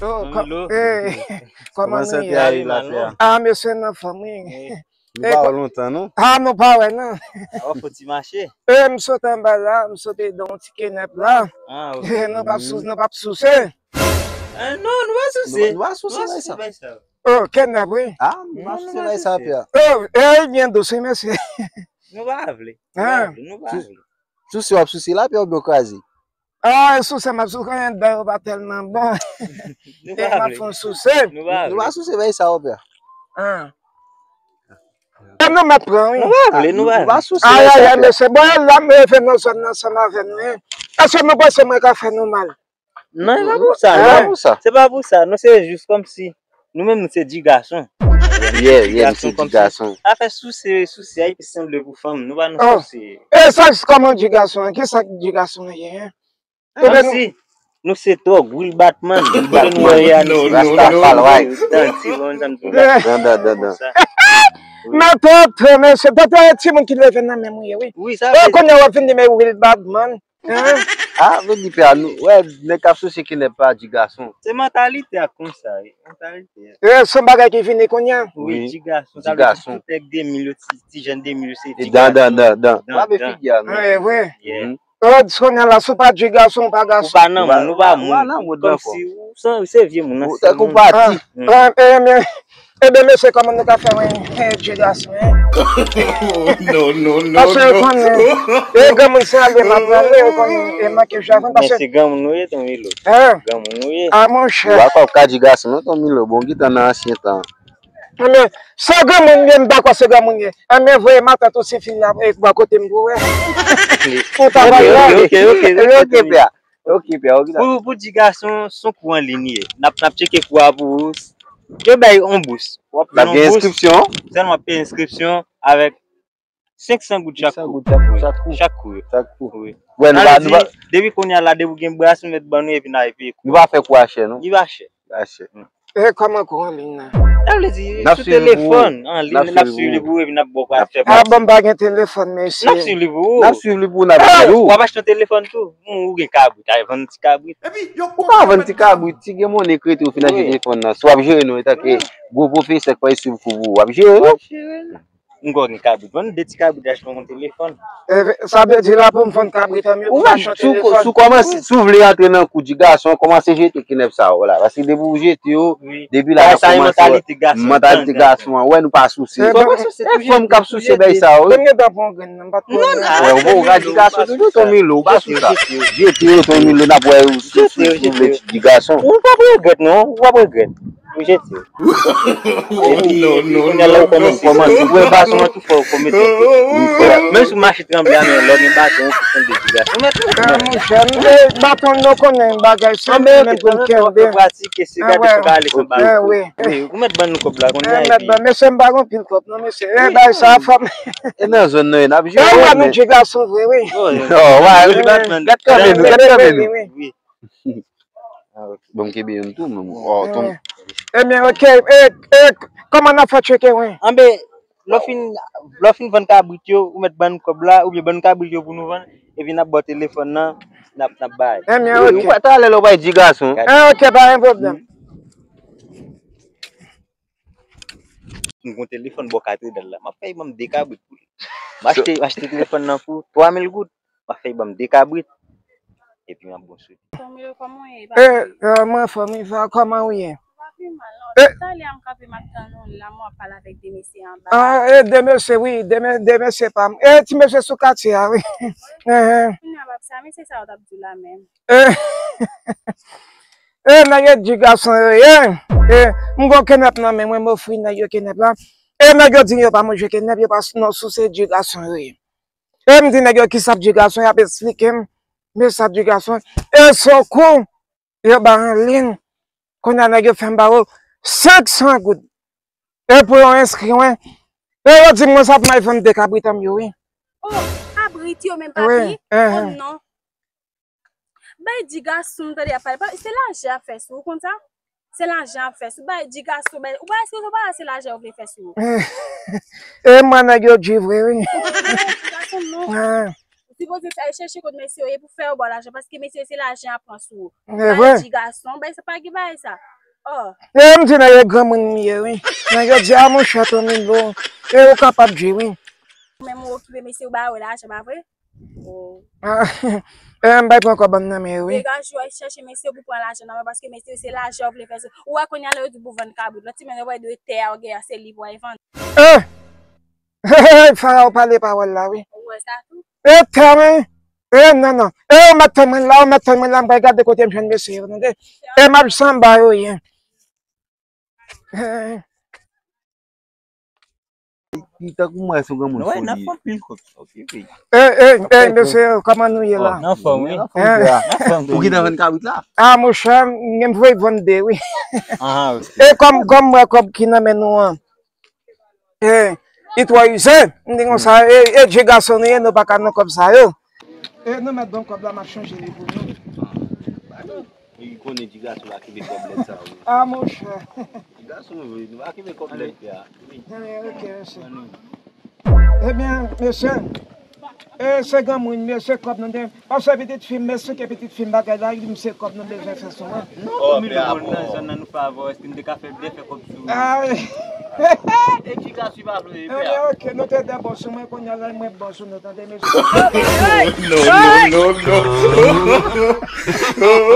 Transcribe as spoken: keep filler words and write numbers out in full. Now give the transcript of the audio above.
Oh, Milo. Kòman nou ye? Kòman nou ye? Lapè a? Ah, mesye, n anfòm, wi. Nou pa wè lontan, non? Ah, nou pa wè, non. Ou fouti mache? E, m sot anba la, m sot ede yon ti kenèp la. Ah, ok. Nou p ap sou-, nou p ap souse. Ah, non, nou pa souse. Nou pa souse, bay sa. Oh, kenèp, wi. Ah, nou pa souse, bay sa, Pierre. Oh, e, byen dous, wi, mesye. Nou pa vle. Nou pa vle, nou pa vle. Souse, w ap souse lapè oubyen w kraze? Ah, souse m ap souse, konnen dan yo pa tèlman bon. Nou pa vle. E m ap fè yon souse. Nou pa vle. Nou pa souse, bay sa, Pierre. Ah. E nou mèt pran, wi. Nou pa vle, nou pa vle. Nou pa souse, bay sa, Pierre. Ay, ay, ay, mesye, bon, la m rive nan zòn nan ansanm avè nou, wi. Èske nou panse mwen ka fè nou mal? Non, e pa pou sa, non. Se pa pou sa. Non, se jis kòmsi nou menm nou se dji gason. Yeah, yeah, nou se dji gason. Afè souse, souse a, epi sanble pou fanm, nou pa nan souse. E sa, kòman dji gason an? Kisa dji gason an ye, en? Kòmsi nou se tòg, Will Batman. Kote nou ye a, nou se Rastafari, wi. Dan, ti, bon, dan, dan, dan, dan. Men tonton, men se tonton, e timoun ki leve nan men mwen ye, wi. Wi, sa vle di. E kounye a w ap vin di men Will Batman. Hein? Ah, vle di, pè a, nou, wè, nèg k ap souse kenèp pa dji gason. Se mantalite a konsa, wi. Mantalite a. E, se yon bagay ki vini kounye a? Wi, dji gason. Sa vle di tout nèg de mil yo, ti, ti jèn de mil yo, se dji gason. Dan, dan, dan, dan. Lave figi a, non? Wi, wi. Yeah. Oh, kounye a la, si w pa dji gason, ou pa gason. Ou pa nan moun, ou pa moun. Ou pa nan moun ankò. Kòmsi ou se, se vye moun nan. Ou tankou pati. Ah, ah, eh, men, Ebyen, mesye, kòman nou ka fè, wi, eh, dji gason, en? Non, non, non, non. Paske yo konnen, e granmoun se ale m ap rale, yo konnen, e manke jwe avè m, paske. Men se granmoun nou ye, Ton Milo. Hein? Granmoun nou ye. Ah, monchè. Ou pa ka dji gason, non, Ton Milo. Bon, gentan nan ansyen tan. Men, se granmoun ye, m pa kwè se granmoun ye. Enben, voye matant ou si fil la, e, bò kote m pou wè. Ou ta va la. Ok, ok, ok, ok, ok, pè a. Ok, pè, ok. Pou, pou dji gason, se yon kou an liy ye. N ap, n ap tcheke kou a pou ou. Yo bay yon bous. W ap jwenn yon bous. N ap gen enskripsyon. Sèlman w ap peye enskripsyon avèk senk san goud chak kou. Senk san goud chak kou. Chak kou. Chak kou. Wi. Wè, nou pa, nou pa. Depi kounye a la, depi w gen bras, nou mèt ban nou epi n a peye kou. Nou pa fè kou a chè, non. Li pa chè. Li pa chè. E kòman kou an liy nan? Sa vle di, sou telefòn, an liy, n ap swiv li pou ou epi n ap ba w kwa fè. Ah, bon, m pa gen telefòn, mesye. N ap swiv li pou ou. N ap swiv li pou ou, n ap di ou. W ap achte yon telefòn tou. Ou gen kabrit, al vann ti kabrit. Ou pa vann ti kabrit, ti gen monnen k rete ou fin achte telefòn nan. Si w ap jere nou, etanke gwo pwofesè k fè swiv kou pou ou, w ap jere nou. M kwè w gen kabrit. Vann de ti kabrit, achte yon telefòn. E, sa vle di la pou m vann kabrit an, m pou achte yon telefòn. Si w kòmanse, si w vle antre nan kou dji gason, kòmanse jete kenèp sa yo la. Paske depi w jete yo, depi la, n ap kòmanse wè mantalite gason an. Wè, nou pa souse. E, fanm k ap souse bay sa yo, wi. Mwen gentan pran grenn nan, m pa t pran grenn. Wè, ou ka dji gason toujou, Ton Milo, ou pa sou sa. Jete yo, Ton Milo, n ap wè ou sou, sou, sou vle dji gason. Ou p ap regrèt, non, ou p ap regrèt. Ou jete. Epi, epi kounye a la ou kòmanse, kòmanse. Ou wè baton an tou fò ou mete. Menm si w mache tranble a, men lè w gen baton, ou sanble dji gason. Ou mèt. Ah, monchè, m te baton nou konnen bagay sa, men pou m kenbe. Pratike, se gade si w ka ale san baton. Wi, ou mèt ban nou kòb la, konnen. Mèt ban, mesye, m pa gen anpil kòb, non, mesye. E, bay sa, fò m. E nan zòn nan, n ap jere. E, nou dji gason vre, wi. Oh, wa, gad kanmen nou, gad kanmen nou. Wi. Ah, ok. Bon, m kenbe youn tou, men, oh, ton. Ebyen, ok, e, e, kòman n ap fè tcheke, wi? Anben, lè w fin, lè w fin vann kabrit yo, ou mèt ban n kòb la, oubyen ban n kabrit yo pou nou vann, epi n ap ba w telefòn nan, n ap, n ap bay. Ebyen, ok. Ou pa, talè lè w bay dji gason. Ah, ok, pa gen pwoblèm. M gon telefòn bò katedral la. M ap fè ban m de kabrit pou li. M achte, m achte telefòn nan pou twa mil goud. M ap fè ban m de kabrit. Epi m ap bon sou li. Ton Milo, kòman w ye? E, e, mwen anfòm, Iva, kòman w ye? M pa pi mal, non. Talè a m kanpe, m ap tann ou la, m wè w ap pale avèk de mesye anba. Ah, e, de mesye, wi, de me-, de mesye pa m. E, ti mesye sou katye a, wi. Kounye a, pap, sa mesye sa yo t ap di w la menm. E, e, nèg yo dji gason yo ye. E, m gon kenèp nan men mwen, m ofri nèg yo kenèp la. E, nèg yo di m yo pa manje kenèp, yo pa s-, non, souse dji gason yo ye. E, m di nèg yo kisa dji gason, y ap esplike m. Men sa dji gason. E, se yon kou, yo ba an liy. Kounye a nèg yo fè m ba yo senk san goud. E pou yo enskri mwen. E, yo di m mwen sa pou m al vann de kabrit an m yo, wi. Oh, kabrit yo menm, papi? Wi. Oh, non. Bay dji gason, tande y ap pale. Pa, se lajan y ap fè sou ou, ou konn sa? Se lajan y ap fè sou ou. Bay dji gason, bay, ou pa, èske ou pa se lajan yo vle fè sou ou? E mwen nèg yo dji vre, wi. Ou pa dji gason, non. Ah. Sipoze fè chèche kot mesye yo ye pou fè yo ba w lajan, paske mesye yo se lajan y ap pran sou ou. E vre? Bay ti gason, bay sa pa gen bagay sa. Oh. E m di nèg yo granmoun m ye wi. Nèg yo di a monchè Tonilo, e ou kapab di wi. Ou menm ou okipe mesye ou ba yo lajan, pa vre? Oh. Ah, e m bay pran kòb an nan men yo wi. Degaje w al chèche mesye pou pran lajan nan men, paske mesye yo se lajan yo vle fè sou. Ou wè kounye a lè yo di pou vann kabrit, lòt semèn yo pral di tè a w gen an se li pou al vann. Eh! Hey, Fara, ou pale pawòl la, wi. Ou wè sa tou? E tè mwen! E non, non. E ou mèt tann mwen la, ou mèt tann mwen la, m pral gade kote m jwenn mesye yo, tande? E m ap sanba yo ye. Eh. Li tankou mwen, se yon granmoun foli. N ap fè anpil kòb. Ok, wi. E, e, e, mesye, kòman nou ye la? Nan fòm, wi. Nan fòm, wi. Ou gentan vann kabrit la? Ah, monchè, m gen pou vann de, wi. Ah, ok. E kòm, kòm mwen, kòb ki nan men nou an. E, li twò ize, m di konsa, e, e, je gason nou ye, nou pa ka nan kòb sa yo. E, nou mèt ban m kòb la, m ap chanje li pou nou. E, li konnen ti gason la kenbe kòb lèd sa, wi. Ah, monchè. Ti gason, wi, nou pa kenbe kòb lèd, ya. Wi. Eh, ok, mesye. Ebyen, mesye, e, se granmoun, mesye, kòb nou de. Paske pitit fi m, mesye, ke pitit fi m bagay la, li di m se kòb nou bezwen fè sou mwen. Non, oh, Tonilo, bon, nan zòn nan nou fè avè w, èske n te ka fè byen fè kòb sou ou? Ah, wi. E ti gason pa vle, pè. Ebyen, ok, nou te dè bò sou mwen, kounye a la, mwen bò sou nou, tande, mesye. Non, non, non, non.